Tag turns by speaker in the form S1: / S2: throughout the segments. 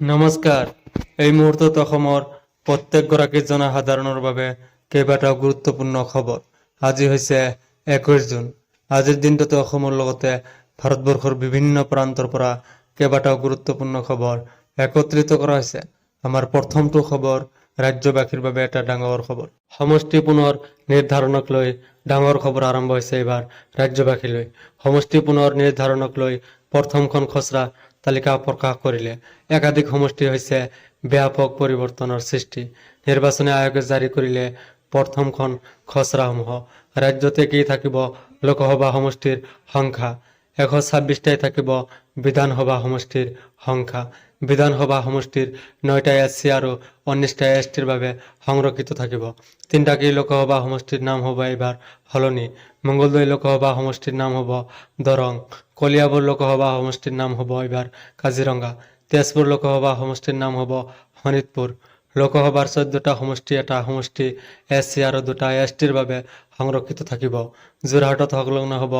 S1: নমস্কাৰ। এই মুহূৰ্তত অসমৰ প্ৰত্যেকগৰাকী জনসাধাৰণৰ বাবে কেইবাটাও গুৰুত্বপূৰ্ণ খবৰ। আজি হৈছে 21 জুন। আজিৰ দিনটোতে অসমৰ লগতে ভাৰতবৰ্ষৰ বিভিন্ন প্ৰান্তৰ পৰা কেইবাটাও গুৰুত্বপূৰ্ণ খবৰ একত্ৰিত কৰা হৈছে। আমাৰ প্ৰথমটো খবৰ ৰাজ্যবাসীৰ বাবে এটা ডাঙৰ খবৰ। সমষ্টি পুনৰ নিৰ্ধাৰণক লৈ ডাঙৰ খবৰ আৰম্ভ হৈছে এইবাৰ ৰাজ্যবাসীলৈ। সমষ্টি পুনৰ নিৰ্ধাৰণক লৈ প্ৰথমখন খচৰা তালিকা প্ৰকাশ কৰিলে। একাধিক সমষ্টি হৈছে ব্যাপক পৰিৱৰ্তনৰ সৃষ্টি। নিৰ্বাচনী আয়োগে জাৰি কৰিলে প্ৰথমখন খচৰাসমূহ। ৰাজ্যত একেই থাকিব লোকসভা সমষ্টিৰ সংখ্যা। 126টাই থাকিব বিধানসভা সমষ্টিৰ সংখ্যা। বিধানসভা সমষ্টিৰ নয়টা এছ চি আৰু 19টা এছ টিৰ বাবে সংৰক্ষিত থাকিব। তিনিটাকৈ লোকসভা সমষ্টিৰ নাম হ'ব এইবাৰ সলনি। মঙ্গলদৈ লোকসভা সমষ্টিৰ নাম হ'ব দৰং। কলিয়াবৰ লোকসভা সমষ্টিৰ নাম হ'ব এইবাৰ কাজিৰঙা। তেজপুৰ লোকসভা সমষ্টিৰ নাম হ'ব শোণিতপুৰ। লোকসভাৰ 14টা সমষ্টি, এটা সমষ্টি এছ চি আৰু দুটা এছ টিৰ বাবে সংৰক্ষিত থাকিব। যোৰহাটত সংলগ্ন হ'ব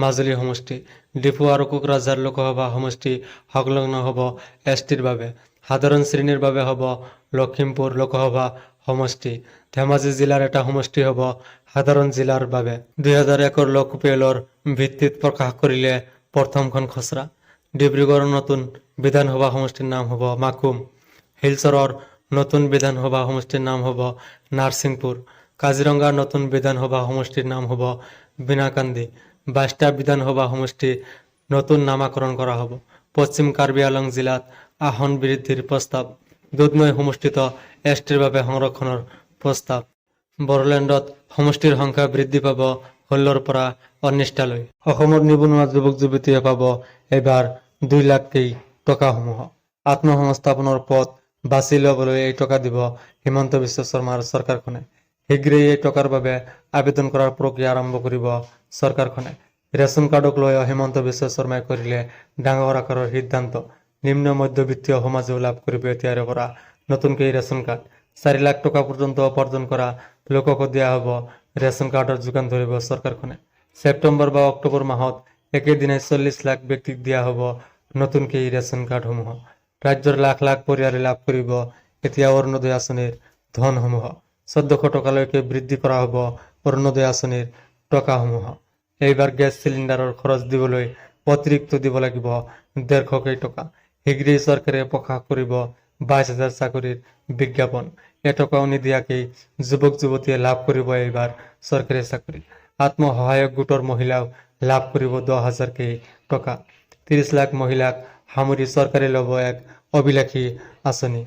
S1: মাজুলী সমষ্টি। ডিফু আৰু কোকৰাঝাৰ লোকসভা সমষ্টি সংলগ্ন হ'ব এছ টিৰ বাবে। সাধাৰণ শ্ৰেণীৰ বাবে হ'ব লখিমপুৰ লোকসভা সমষ্টি। ধেমাজি জিলাৰ এটা সমষ্টি হ'ব সাধাৰণ জিলাৰ বাবে। 2001ৰ লোকপিয়লৰ ভিত্তিত প্ৰকাশ কৰিলে প্ৰথমখন খচৰা। ডিব্ৰুগড়ৰ নতুন বিধানসভা সমষ্টিৰ নাম হ'ব মাকুম। শিলচৰৰ নতুন বিধানসভা সমষ্টিৰ নাম হ'ব নাৰ্ছিংপুৰ। কাজিৰঙাৰ নতুন বিধানসভা সমষ্টিৰ নাম হ'ব বিনাকান্দি। 22টা বিধানসভা সমষ্টি নতুন নামাকৰণ কৰা হ'ব। পশ্চিম কাৰ্বি আলং জিলাত আসন বৃদ্ধিৰ প্ৰস্তাৱ। দুধনৈ সমষ্টিত এছ টিৰ বাবে সংৰক্ষণৰ প্ৰস্তাৱ। বড়োলেণ্ডত সমষ্টিৰ সংখ্যা বৃদ্ধি পাব 16ৰ পৰা 19টালৈ। অসমৰ নিবনুৱা যুৱক যুৱতীয়ে পাব এইবাৰ 2 লাখকেই টকাসমূহ। আত্মসংস্থাপনৰ পথ বাছি ল'বলৈ এই টকা দিব হিমন্ত বিশ্ব শৰ্মাৰ চৰকাৰখনে। শীঘ্ৰেই এই টকাৰ বাবে আবেদন কৰাৰ প্ৰক্ৰিয়া আৰম্ভ কৰিব চৰকাৰখনে। ৰেচন কাৰ্ডক লৈও হিমন্ত বিশ্ব শৰ্মাই কৰিলে ডাঙৰ আকাৰৰ সিদ্ধান্ত। নিম্ন মধ্যবিত্তীয় সমাজেও লাভ কৰিব এতিয়াৰে পৰা নতুনকৈ ৰেচন কাৰ্ড। 4 লাখ টকা পৰ্যন্ত উপাৰ্জন কৰা লোককো দিয়া হ'ব ৰেচন কাৰ্ডৰ যোগান ধৰিব চৰকাৰখনে। ছেপ্টেম্বৰ বা অক্টোবৰ মাহত একেদিনাই 40 লাখ ব্যক্তিক দিয়া হ'ব নতুনকৈ ৰেচন কাৰ্ডসমূহ। ৰাজ্যৰ লাখ লাখ পৰিয়ালে লাভ কৰিব এতিয়া অৰুণোদয় আঁচনিৰ ধনসমূহ। 1400 টকালৈকে বৃদ্ধি কৰা হ'ব অৰুণোদয় আঁচনিৰ টকাসমূহ। এইবাৰ গেছ চিলিণ্ডাৰৰ খৰচ দিবলৈ অতিৰিক্ত দিব লাগিব 150কেই টকা। শীঘ্ৰেই চৰকাৰে প্ৰকাশ কৰিব 22 হাজাৰ চাকৰিৰ বিজ্ঞাপন। এটকাও নিদিয়াকেই যুৱক যুৱতীয়ে লাভ কৰিব এইবাৰ চৰকাৰী চাকৰি। আত্মসহায়ক গোটৰ মহিলাও লাভ কৰিব 10 হাজাৰকেই টকা। 30 লাখ মহিলাক সামৰি চৰকাৰে ল'ব এক অভিলাষী আঁচনি।